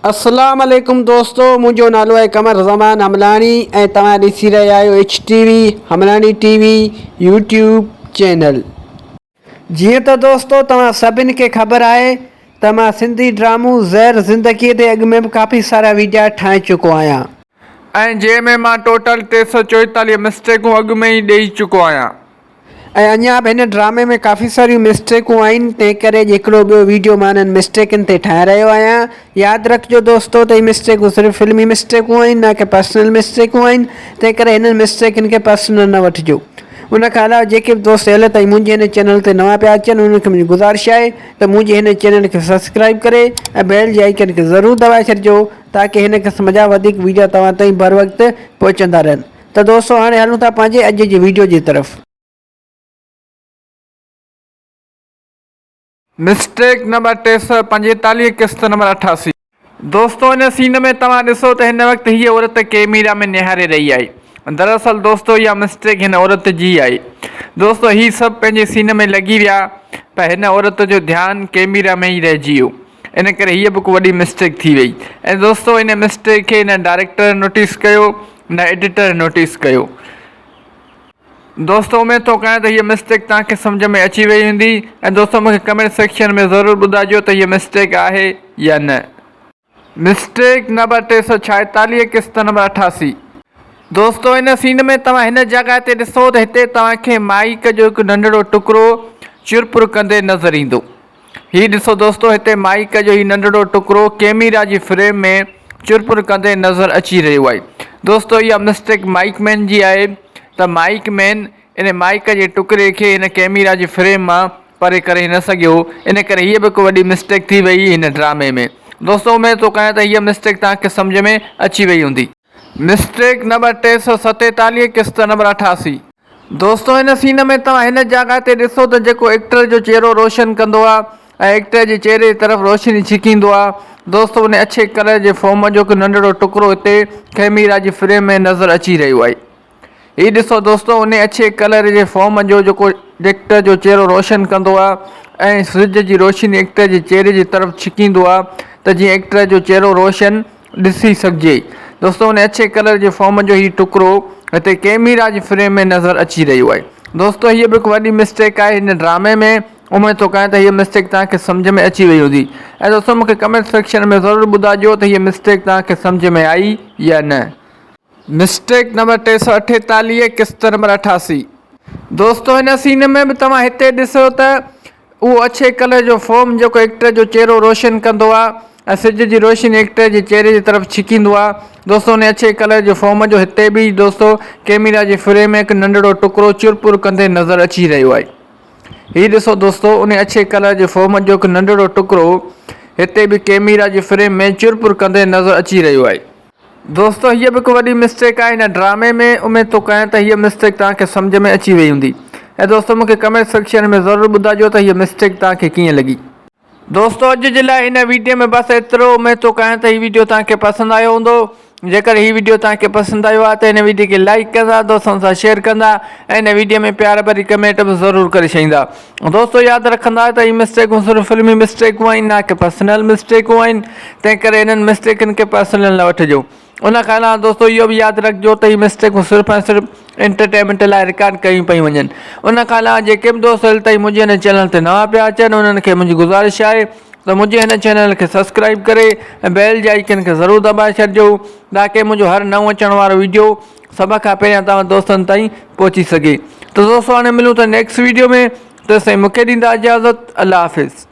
اسلام عليڪم دوستو منهنجو نالو آهي قمر زمان حملاڻي ۽ توهان ڏسي رهيا آهيو H T V Hamlani T V YouTube channel. جيئن ته دوستو توهان سڀن کي خبر آهي ته مان سنڌي ڊرامو زهر زندگي تي اڳ ۾ به ڪافي سارا ويڊيا ٺاهي چڪو آهيان. ۽ جنهن ۾ مان ٽوٽل 344 مسٽيڪون اڳ ۾ ئي ڏئي چڪو آهيان. ۽ اڃا به هن ڊرامي ۾ ڪافي ساريون مسٽيڪون آهن تنهن ڪري اڄ هڪڙو ٻيو ويڊيو مان انهن مسٽيڪن تي ٺاهي رهيو آهيان ياد رکجو دوستو ته هي مسٽيڪون صرف فلمي مسٽيڪون آهن نه ڪي پرسنل مسٽيڪون آهن تنهن ڪري هنن مسٽيڪن کي پرسنل نه وٺجو ان کان علاوه جيڪي به دوست هيل تائين منهنجي هن چينل تي نوان پيا اچن انهن کي منهنجي گذارش آهي ته منهنجي هن چينل کي سبسڪرائب ڪري ۽ بيل جي آئيڪن کي ضرور دٻائي ڇڏجو تاڪي هن قسم جا وڌيڪ ويڊيو توهان تائين بروقت پهچندا رهن. ته دوستو هاڻي هلون ٿا پنهنجي اڄ جي ويڊيو جي طرف. مسٽيڪ نمبر 345 قسط نمبر 88. دوستو ان سين ۾ توهان ڏسو ته هن وقت هيء عورت ڪيميرا ۾ نهاري رهي آهي. دراصل دوستو اها مسٽيڪ هن عورت جي آهي. دوستو هي سڀ پنهنجي سين ۾ لڳي ويا پر هن عورت جو ڌيان ڪيميرا ۾ ئي رهجي ويو. ان ڪري هيء به ڪو وڏي مسٽيڪ ٿي وئي ۽ دوستو ان مسٽيڪ کي نه ڊائريڪٽر نوٽيس ڪيو نه ايڊيٽر نوٽيس ڪيو. دوستو اميد ٿو ڪيان ته هيء مسٽيڪ توهان کي سمجهه ۾ اچي وئي هوندي ۽ دوستو مون کي ڪمينٽ سيڪشن ۾ ضرور ٻڌائجو ته هيء مسٽيڪ آهي يا نه. مسٽيڪ نمبر 346 قسط نمبر 88. دوستو ان سين ۾ توهان هن جڳهه تي ڏسو ته هتي توهان کي مائيڪ جو هڪ ننڍڙو ٽڪرو چرپر ڪندي نظر ايندو. هي ڏسو دوستو هتي مائيڪ جو هي ننڍڙو ٽڪرو ڪيميرا جي فريم ۾ چرپر ڪندي نظر اچي رهيو آهي. دوستو اها مسٽيڪ مائيڪ مين جي آهي ته مائيڪ مين ان مائيڪ جي ٽڪري کي هن ڪيميرا جي فريم مان پري ڪري نه سگهيو ان ڪري هيء به هڪ وڏي مسٽيڪ ٿي وئي هن ڊرامي ۾. دوستو اميد ٿو ڪيان ته هيء مسٽيڪ توهان کي سمجهه ۾ اچي وئي هوندي. مسٽيڪ نمبر 347 قسط نمبر 88. دوستو هن سين ۾ توهان هن جاڳهه تي ڏسو ته جيڪو ايڪٽر جو چهرو روشن ڪندو آ ۽ ايڪٽر جي چهري جي طرف روشني ڇڪيندو آ دوستو ان اڇي ڪلر جي فوم جو هڪ ننڍڙو ٽڪرو هتي ڪيميرا جي فريم ۾ نظر اچي رهيو آهي. هي ڏسو دوستو انهي اڇي ڪلر جي فوم جو جيڪو ايڪٽر جو چهرو روشن ڪندو آ ۽ سج جي روشني ايڪٽر جي چهري جي طرف ڇڪيندو آ ته جيئن ايڪٽر جو چهرو روشن ڏسي سگهجي دوستو انهي اڇي ڪلر جي فوم جو هي ٽڪرو هتي ڪيميرا جي فريم ۾ نظر اچي رهيو آهي دوستو هيء به هڪ وڏي مسٽيڪ آهي هن ڊرامي ۾ اميد ٿو ڪيان ته هيء مسٽيڪ توهان کي سمجهه ۾ اچي وئي هوندي ۽ دوستو مونکي ڪمينٽ سيڪشن ۾ ضرور ٻڌائجو ته هيء مسٽيڪ توهان کي سمجهه ۾ آئي يا نه. مسٽيڪ نمبر 348 قسط نمبر 88. دوستو هن سين ۾ به توهان هتي ڏسو ته اهو اڇي ڪلر جو فوم جيڪو ايڪٽر جو چهرو روشن ڪندو آ ۽ سج جي روشني ايڪٽر جي چهري جي طرف ڇڪيندو آ دوستو ان اڇي ڪلر جي فوم جو هتي به دوستو ڪيميرا جي فريم ۾ هڪ ننڍڙو ٽڪرو چرپر ڪندي نظر اچي رهيو آهي هي ڏسو دوستو ان اڇي ڪلر جي فوم جو هڪ ننڍڙو ٽڪرو هتي به ڪيميرا جي فريم ۾ چرپر ڪندي نظر اچي رهيو آهي. دوستو هيء به هڪ وڏي مسٽيڪ آهي هن ڊرامي ۾ اميد ٿو ڪيان ته هيء مسٽيڪ توهان کي سمجهه ۾ اچي وئي هوندي ۽ دوستو مونکي ڪمينٽ سيڪشن ۾ ضرور ٻڌائجو ته هيء مسٽيڪ توهان کي ڪيئن لڳي. دوستو اڄ جي لاء هن ويڊيو ۾ بس ايترو اميد ٿو ڪيان ته هي ويڊيو توهان کي پسند آيو هوندو جيڪر هي ويڊيو توهان کي پسند آيو آهي ته هن ويڊيو کي لائيڪ ڪندا دوستن سان شيئر ڪندا ۽ هن ويڊيو ۾ پيار ڀري ڪمينٽ به ضرور ڪري ڇڏيندا دوستو ياد رکندا ته هي مسٽيڪون صرف فلمي مسٽيڪون آهن نه ڪي پرسنل مسٽيڪون آهن تنهن ڪري انهن مسٽيڪن کي پرسنل نه وٺجو ان کان علاوه دوستو اهو به ياد رکجو ته هي مسٽيڪون صرف ۽ صرف انٽرٽينمينٽ لاء رڪارڊ ڪيون پيون وڃن ان کان علاوه جيڪي به دوست هيل تائين منهنجي هن چينل تي نوان پيا اچن انهن کي منهنجي گذارش آهي ته منهنجي هن چينل کي سبسڪرائب ڪري ۽ بيل جي آئيڪن کي ضرور دٻائي ڇڏجو تاڪه منهنجو هر نئون اچڻ وارو ويڊيو سڀ کان پهريان توهان دوستن تائين پهچي سگهي ته دوستو هاڻي ملون ٿا نيڪسٽ ويڊيو ۾ تيستائين مونکي ڏيندا اجازت الله حافظ.